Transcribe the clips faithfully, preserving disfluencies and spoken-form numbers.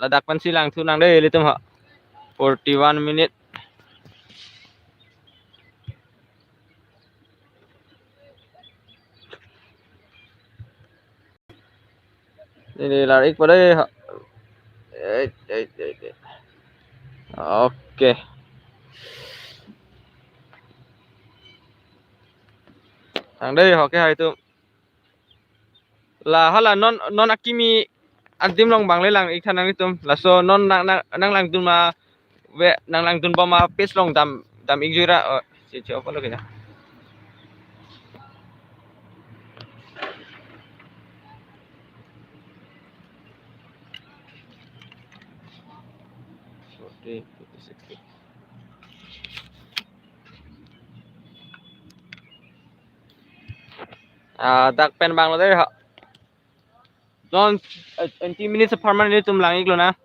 ladak pensi langthu nang dei ilitum ha. Forty-one minute. Neli lar-ikpo dei ha. Eh, eh, eh, eh. Oke. Nang dei, oke, hai tu. La hala non, non akimi adim along bang le lang-iktha nanglitum. Laso non nang, nang, nanglangdun ma, ve, nanglangdun bom ma page along dam, dam-ik jui ra, oh, si cho palo kena. Forty, fifty, sixty. Ah, dak pen bang lo dei ha. Non, eh, twenty minutes apharman ilitum lang-ik lonang.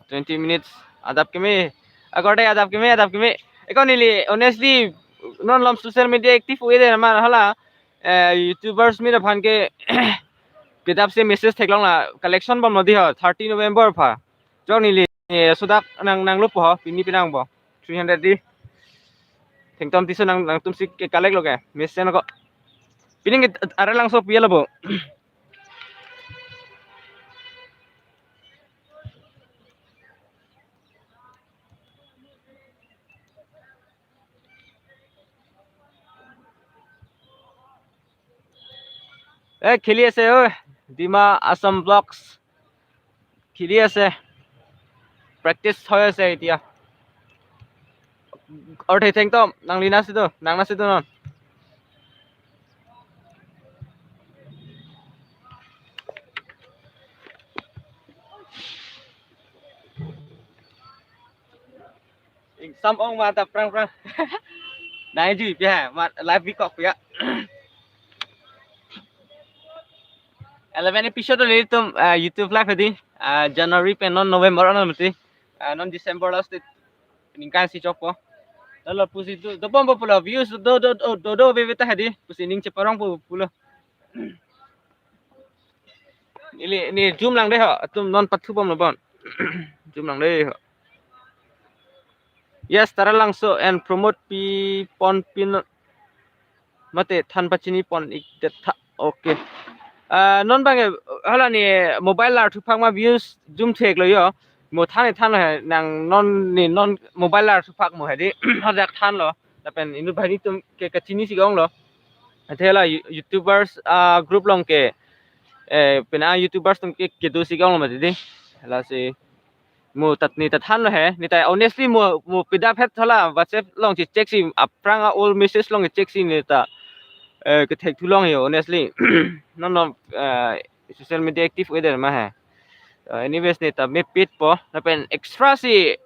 Twenty minutes. Adap keme. Ako dei adap keme, adap keme. Eko neli, honestly, non malom social media active ave dei, namar hala, eh, YouTubers mira aphan ke kedap si message theklong la collection bom lo dei ho, thirty November apha. Chok neli, eh, sudak nang, nanglopo ho, pini pinangpo. Three hundred dei. Thengtom Tisso nang, nangtum si ke-collect lo ke. Mesen ko. Pini ke are langso pi lo bo. Eh, খেলি আছে, ঐ, Dima Assam Vlogs। খেলি আছে। Practice হৈ আছে এতিয়া। Orthe Thengtom, nangli nasi do, nang nasi do non? Ingsam ong ma ta prang prang. Nai jui pia, ma live bikok pia. Eleven episode lo ilitum, ah, YouTube live hedi. Ah, January pen non November ano mati. Ah, non December last date. Ningkan si chokpo. Lalo pusi do, dobompo pulo views do, do, do, do, do, veve ta hedi. Pusi ning cheparongpo pulo. Ili, ni zoom lang dei ho, atum non pathu bom lo bon. Zoom lang dei ho. Yes, Tara Langso and promote pi pon pin mate than pachini pon-ik det tha. Okay. Ah, non bang e, hala ni mobile lar thuphak ma views zoom thek lo yo. Mo than e than lo he, nang non ni non mobile lar thuphak mo hedi, hadak than lo. Lapen inut banghini atum ke kachini si ong lo. Athe la You-, YouTubers, ah, group along ke, eh, pena YouTubers atum ke kedo si ong lo mati dei. Lasi mo tat ni ta than lo he, ni ta honestly mo, mo pida phet thala WhatsApp along si check si, aphrang a old message along check si ni ta, eh, kethek thu long he, honestly. Non non, eh, social media active ave dei ma he. Eh, anyways, ni ta mepitpo, lapen extra si, eh,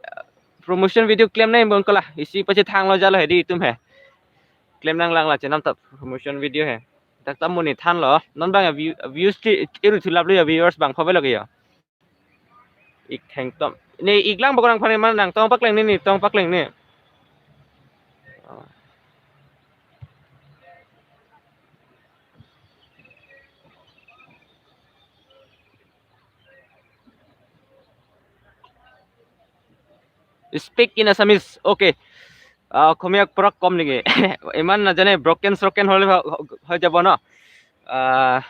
promotion video klem nang bang ko la, isi pachethang lo jalo hedi itum he. Klem nang lang la chenam ta promotion video he. Dak ta mo ni than lo, non bang a view, views ki iru thu lap lo yo, viewers bang pho avelo ke yo. Ik Thengtom. Ni ik lang bak nangphan ma nangtong pakleng ni, ni tong pakleng ni. Speak in Assamese. Okay. Ah, Asamiya পৰক কম নেকি? ইমান নাজানে, broken চ্ৰকেন হ'লে হ-, হ-, হৈ যাব ন? আহ,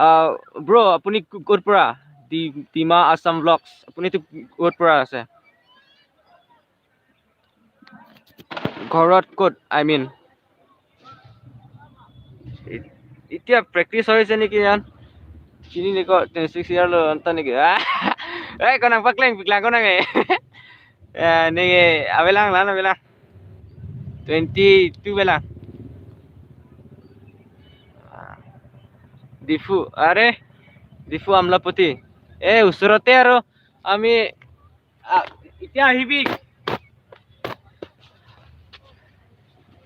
আহ, bro, আপুনি ক-, ক'ৰ পৰা? ডি-, ডিমা আছাম ভ্লগছ। আপুনিতো ক'ৰ পৰা আছে? ঘৰত ক'ত? I mean, এ-, এতিয়া প্ৰেক্টিছ হৈছে নেকি ইয়াত? চিনি নেকি? Twenty six year lo anta niki. Ah, eh, ko nangpakleng, piklang ko nang eh. Eh, niki, avelang lan, avelang. Twenty two avelang. Ah, Diphu, are? Diphu Amlapati. Eh, ওচৰতে আৰু। আমি, ah, এতিয়া আহিবি।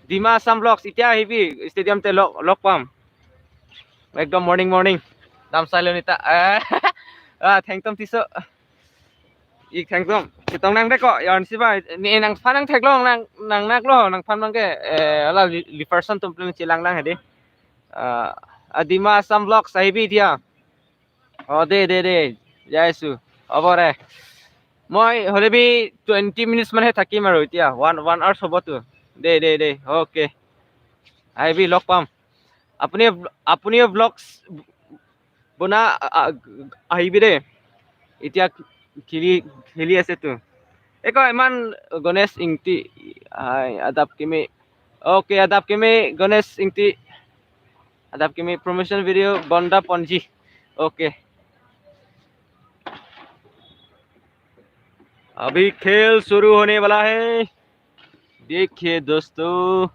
ডিমা আছাম ভ্লগছ, এতিয়া আহিবি। ষ্টেডিয়ামতে লগ, লগ পাম। একদম morning morning. Dam silent ita. Eh, ah, Thengtom Tisso. Ik Thengtom. Chetong nang dei ko, yarn si ba. Ni nangphan nangtheklong, nang, nang naklo, nangphan nang ke, eh, ala li-, li person atum pen chelang lang hedi. Ah, ah, Dima Assam Vlogs, আহিবি এতিয়া। Oh, de, de, de. Jai Jisu. Abore. Moi holebi twenty minutes manhe thakim aru etia. One, one hour sobotu. De, de, de. Okay. Ahibi log pam. Apuni, apuni vlogs bona, a, a, ahibi de. Etia kheli, kheli ase tu. Eko iman Ganesh Ingti. Ai, adap kimi. Okay, adap kimi Ganesh Ingti. Adap kimi promotion video bonda ponji. Okay. अभी खेल शुरू होने वाला है। देखिए दोस्तों,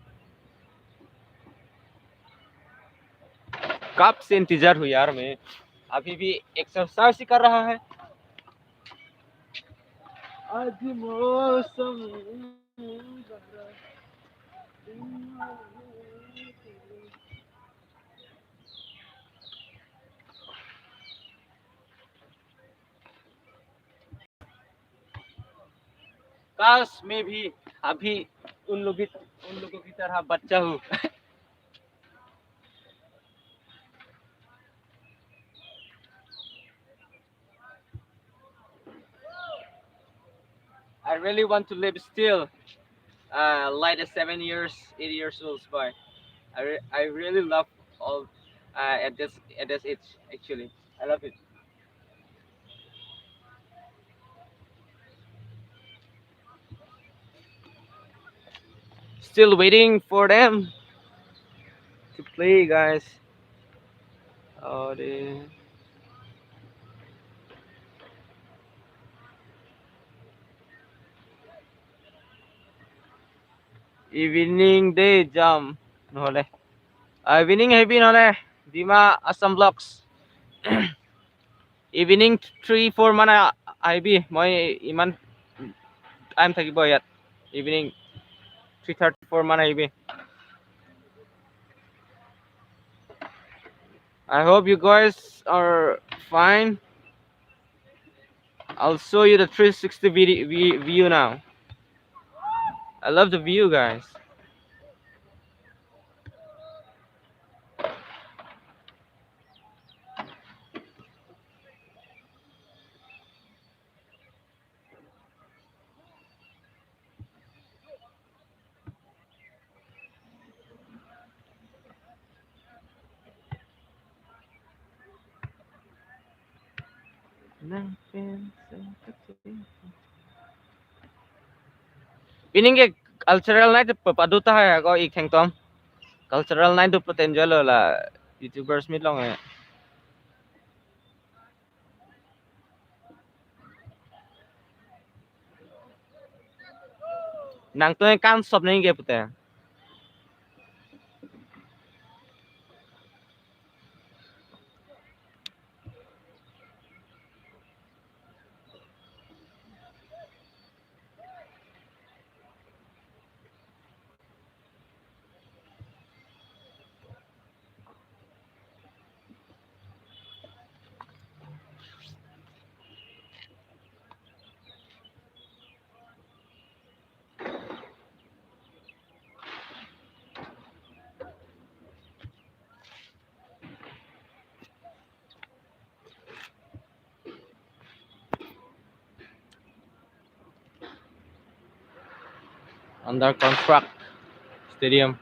कब से इंतजार हूँ यार मैं, अभी भी एक्सरसाइज ही कर रहा है। आज मौसम काश मैं भी अभी उन लोग की, उन लोगों की तरह बच्चा हूँ। I really want to live still, uh, like a seven years, eight years old boy. I, re- I really love all, uh, at this, at this age. Actually, I love it. Still waiting for them to play, guys. Oh, the evening day jam. Nole. Ah, evening heavy nole. Dima Assam Vlogs. Evening three, four mana ahibi. Moi iman time thakibo yat. Evening three thirty, four mana ahibi. I hope you guys are fine. I'll show you the three sixty video, vi- view now. I love the view, guys. Nang pen sangkateng. Pining ke cultural night pe padu tahai ako ik thengtom. Cultural night do potential lo la YouTubers meet long eh. Nangtum kan sop neng ke pute. Under construct stadium.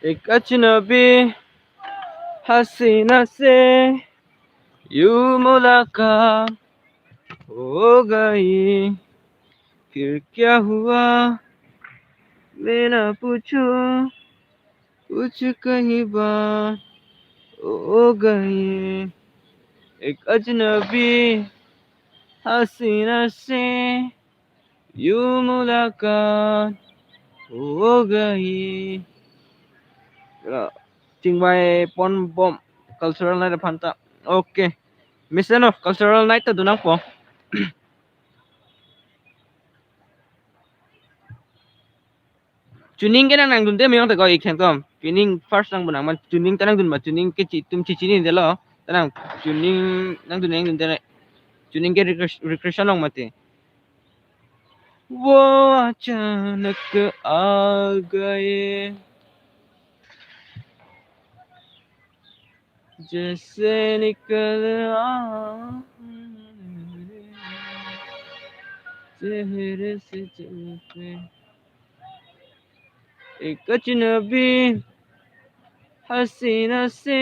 एक अजनबी हसीना से यूं मुलाकात हो गई, फिर क्या हुआ मैं ना पूछूं, कुछ कहीं बात हो गई। एक अजनबी हसीना से Yu mulakat ho gayi. Ra, chingvai pon bom cultural night aphan ta. Okay. Miss no, cultural night ta donangpo. Chuning ke nang nangdunde meyong ta ko ik thengtom. Chuning first nang bonang man chuning ta nangdun ma chuning ke chi tum chi chinidelo. Ta nang chuning nangdun nangdunde. Chuning ke request, request along mati. वो अचानक आ गए, जैसे निकल आ, चेहरे से जलते, एक अजनबी हसीना से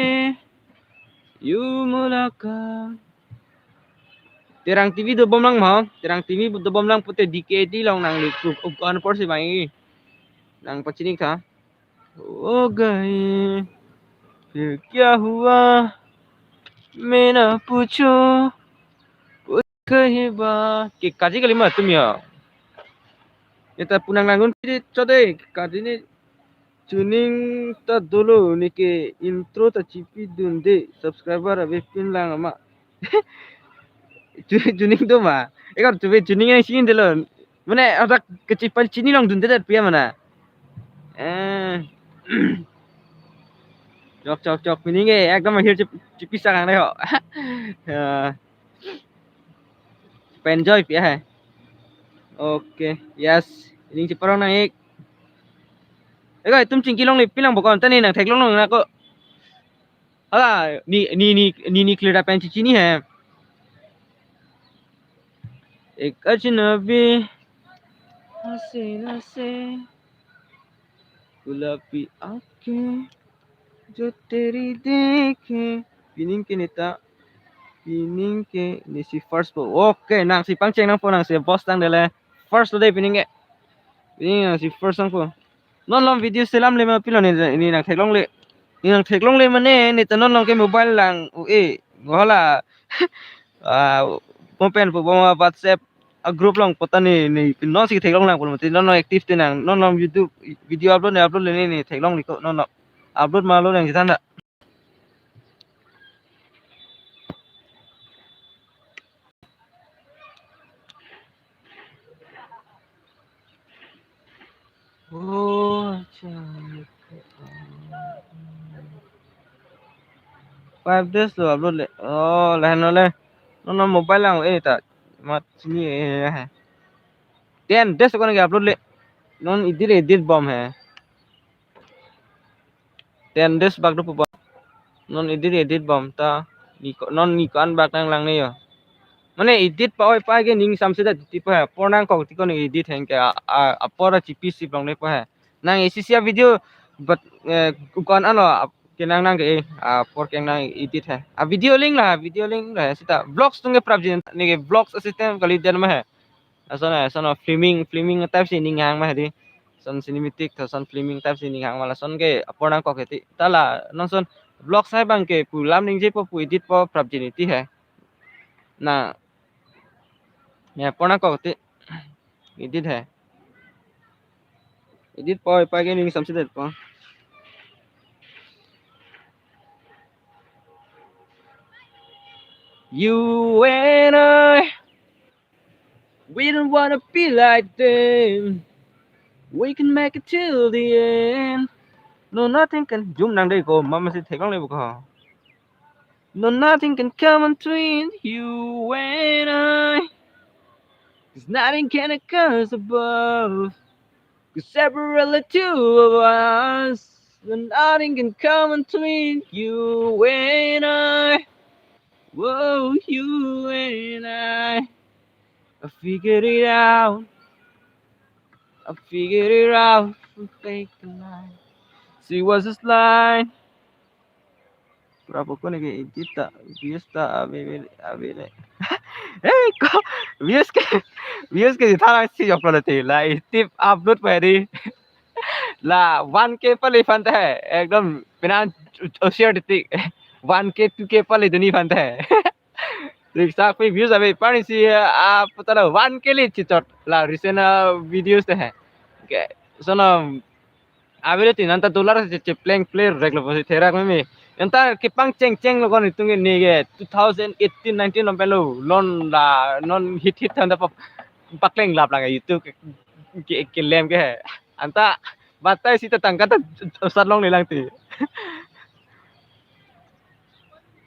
यूं मुलाकात. Terang T V dobom lang ma, Terang T V dobom lang pute D K D along nangli pu, pu, an porsi bang i. Nang pachining tha. हो गए, फिर क्या हुआ, मैं ना पूछूं, पूछ कहीं बार. Ke kaji kali ma tum ya. Ya ta pu nang nangdun pidi chode, kaji ni chuning ta dolo, neke intro ta chipidunde, subscriber avepin lang ma. Chu-, chuning do ma. Ekar chuve chuning yang singin delo. Mane adak kechipal chini along dunde dat pia mana. Eh. Chok, chok, chok. Pining ke ekdom akhir chip, chipisa kang dei ho. Ya. Pa-enjoy pia hai. Okay, yes. Ining chiparong nang ik. Ega, itum chingki longle, pi lang bokon, ta ne nang theklong longle nako. Hala, ne, ne, ne, ne, ne clear pen chichini hai. एक अजनबी हसीना से गुलाबी आंखें जो तेरी देखे. Pining ke neta, pining ke nesi first po. Okay, nangsi pangcheng nangpo, nangsi boss tangdele. First lo dei pining ke. Pining nangsi first nangpo. Non along video selamle ma pilo ne, ne nang theklongle. Ne nang theklongle mane, neta non along ke mobile lang u e. Wala. Ah, pon pen pu bom WhatsApp a group along pu ta ne, ne non si theklong lang pu mati, non along active te nang, non along YouTube video upload ne upload le ne, ne theklongle ko, non along upload ma lo nang jithan da. Oh, acha. Five days lo upload le. Oh, lahenlo le. Non along mobile lang e ta. Mat chini e hai. Ten days ko nang upload le. Non edit edit bom hai. Ten days bak do pu bom. Non edit edit bom ta. Ne ko, non ne ko-an bak nang langne yo. Mane edit pa oi pa ke ning samse da ti pa hai. Apor nangkok ti ko ne edit hang ke a, a, apor a chipisi longle pa hai. Nang isi isi a video but, eh, ko-an ano ap-, kenang nang ke, eh, apor kenang edit hai. A video link la, video link la seta. Vlogs atum ke prapjin, neke vlogs a system kali den ma hai. Ason, ason filming, filming type si ning hang ma di. Ason cinematic, ason filming type si ning hang ma, lason ke apor nangkok heti. Ta la, non ason vlogs hai bang ke pu lam ningjepo, pu editpo prapjin ti hai. Na, ya apor nangkok heti. Edit hai. Edit po, pa ke ning samse det po. You and I, we don't wanna be like them. We can make it till the end. No, nothing can, jum nang dei ko, mama si theklongle ko. No, nothing can come between you and I. 'Cause nothing can occur above. 'Cause separate the two of us. No, nothing can come between you and I. Whoa, you and I. I figured it out. I figured it out from fake life. She was just lying. Berapa ko neke edit ta, views ta, abe, abe, abe le. Eh, ko views ke, views ke tharang si jok lo te la, edit upload pa di. La one K pale aphan te, ekdom penan o share detik. One K, two K pale duni aphan te. Riksak pi views ave, parni si, ah, putalo one K le chichot la recent, ah, videos te he. Okay. So na avelo tin anta dollar si chepleng play rek lo pusi therak meme. Anta kepangcheng cheng lo kon itum ke ne ke two thousand eighteen nineteen lo pelo lon la non hit hit thanda pa pakleng lap lang YouTube ke, ke, kelem ke he. Anta batai sita tangka ta sat longle lang ti.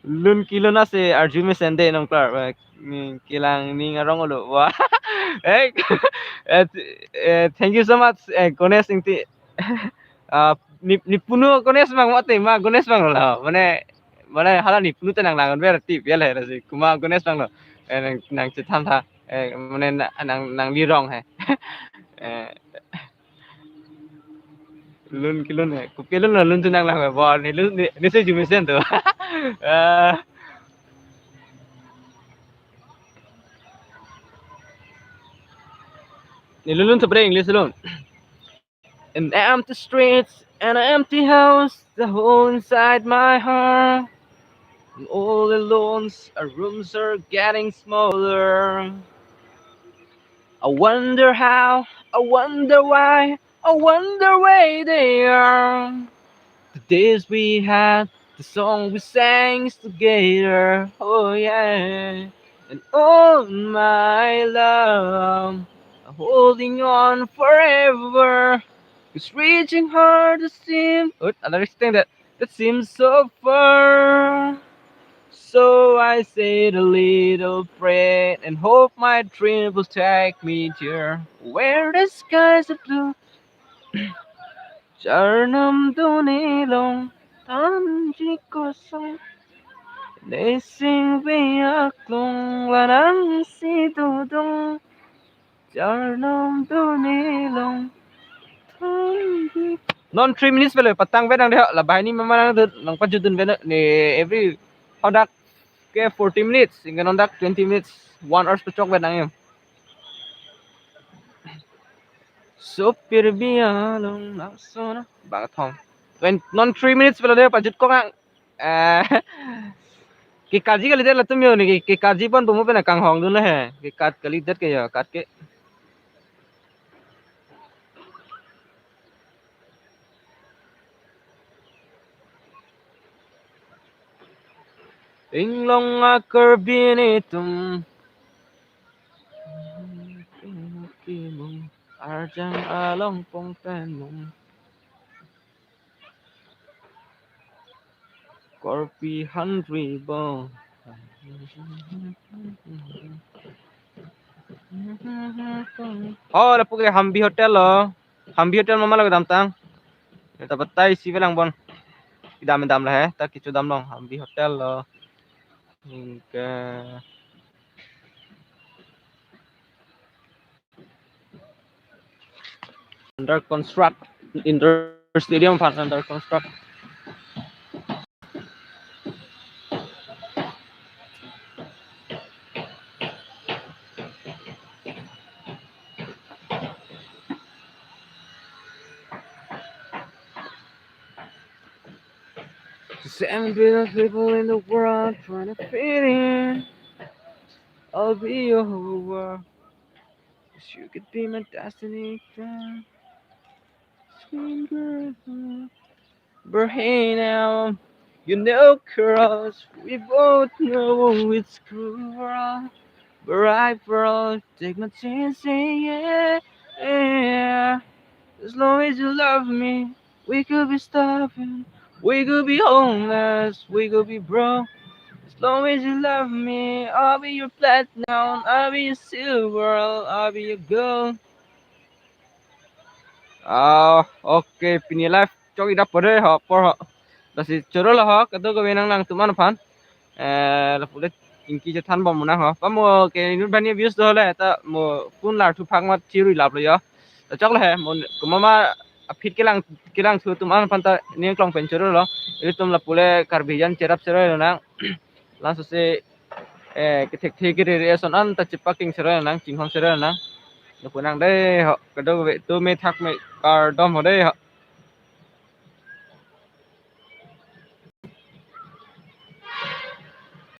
Lun kelun ase arju mesen de nong klar, eh, ni kelang ning arong olo. Wah. Eh, eh, eh, thank you so much, eh, Ganesh Ingti. Ah, ne, ne punu Ganesh bang mati ma Ganesh bang lo. Mane, mane hala ne punu ta nang lang ber ti bial he si. Kuma Ganesh bang lo. Eh, nang, nang chethan tha. Eh, mane na-, nang, nangli wrong he. Eh, lun kelun he. Kopi lun lo lun tu nang lang he. Bo, ne lun, ne, ne si arju mesen tu. Eh, ne lun lun tu bre English lun. An empty streets and an empty house, the hole inside my heart. And all alone, our rooms are getting smaller. I wonder how, I wonder why, I wonder where they are. The days we had, the song we sang together, oh yeah. And all my love, I'm holding on forever. It's reaching hard to seem. Wait, I understand that. That seems so far. So I said a little prayer and hope my dream will take me there, where the skies are blue. Charnam duni long tanji kosong nesing biak long lanang si dudung. Charnam duni long tanji. Non three minutes pele patang benang de, la banghini mama nang dun, nang pajudun benang ne every hadak ke forty minutes, ingke non dak twenty minutes, one hours pachok benang ya. Sopir bialong laksona bang thong. When non three minutes pele de pajut kok ang. Eh, kekarji kalidet latum yo ne ke, kekarji pon bomo pena kanghong dun he. Kekat kalidet ke ya, kat ke. Inglong a Karbi netum. Kimung arjang along pongpen mung. Korpi handri bo. Oh, lapu ke Hambi Hotel lo. Hambi Hotel mama lagi damtang. Ya, ta batai si belang bon. Idam idam lah, eh. Ta kecho dam long Hambi Hotel lo. Ingke under construct, indoor stadium aphan under construct. Same billion people in the world trying to fit in. I'll be your whole world. 'Cause you could be my destiny girl. Sweet girl. But hey now, you know, girls, we both know it's cruel. But I, girl, take my chance, say yeah, yeah. As long as you love me, we could be starving, we could be homeless, we could be broke. As long as you love me, I'll be your platinum, I'll be your silver, I'll be your gold. Ah, okay, pini live chok idap pore ho, por ho. Lasi choro lo ho, kadokave nang nangtum aphan. Eh, lapu le ingki chethan bom nang ho. Pamo ke inut bani views do le ta mo kun lar thu phak mat chirui lap lo yo. Ta chok le he, mo kumama aphi kelang, kelang thu atum aphan ta ning klong pen choro lo. Ilitum lapu le Karbi jan cherap choro lo nang. Laso si, eh, kethek thek kiri re son an ta chipaking choro nang, chinghon choro nang. Lapu nang dei ho, kadokave tu me thak me kardom ho dei ho.